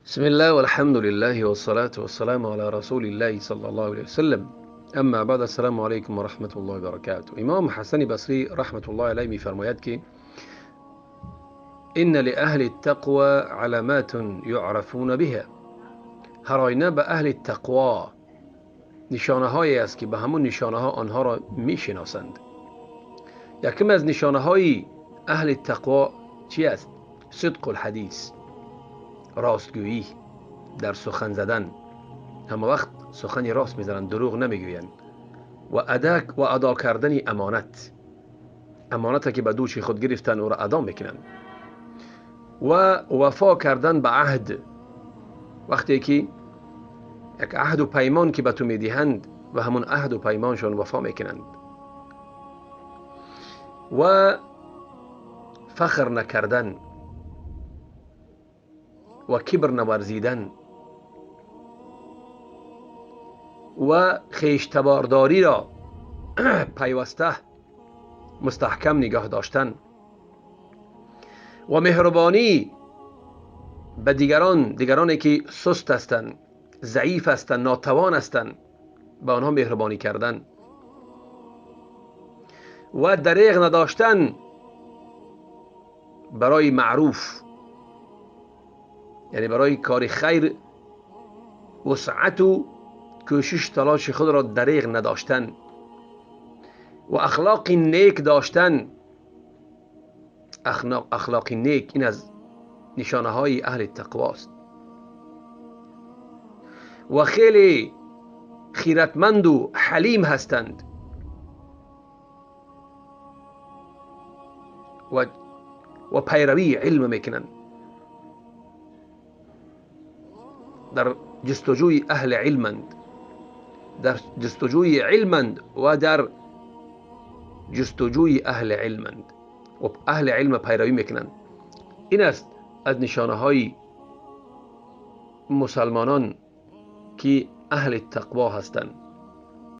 بسم الله والحمد لله والصلاة والسلام على رسول الله صلى الله عليه وسلم. اما بعد، السلام علیکم و رحمت الله و برکاته. امام حسن بصری رحمت الله علیه میفرماید که ان لأهل التقوى علامات يعرفون بها. هر آینه به اهل تقوا نشانه هایی است که به همون نشانه ها آنها را میشناسند. یکم از نشانه های اهل تقوا چی است؟ صدق الحدیث، راستگویی در سخن زدن. همه وقت سخنی راست میزنند، دروغ نمیگویند. و ادا کردن امانت، امانت که به دوش خود گرفتن او را ادا میکنند. و وفا کردن به عهد، وقتی که یک عهد و پیمان که به تو میدهند و همون عهد و پیمانشان وفا میکنند. و فخر نکردن و کبر نورزیدن و خویشتبارداری را پیوسته مستحکم نگاه داشتن و مهربانی به دیگران، دیگرانی که سست هستند، ضعیف هستند، ناتوان هستند، به آنها مهربانی کردن. و دریغ نداشتن برای معروف، یعنی برای کار خیر وسعت و کوشش تلاش خود را دریغ نداشتن. و اخلاق نیک داشتن، اخلاق نیک این از نشانه های اهل تقواست. و خیلی خیرتمند و حلیم هستند و پیروی علم میکنند، در جستجوی اهل علمند، در جستجوی علمند و در جستجوی اهل علمند و اهل علم پیروی میکنند. این است از نشانه های مسلمانان که اهل تقوا هستند.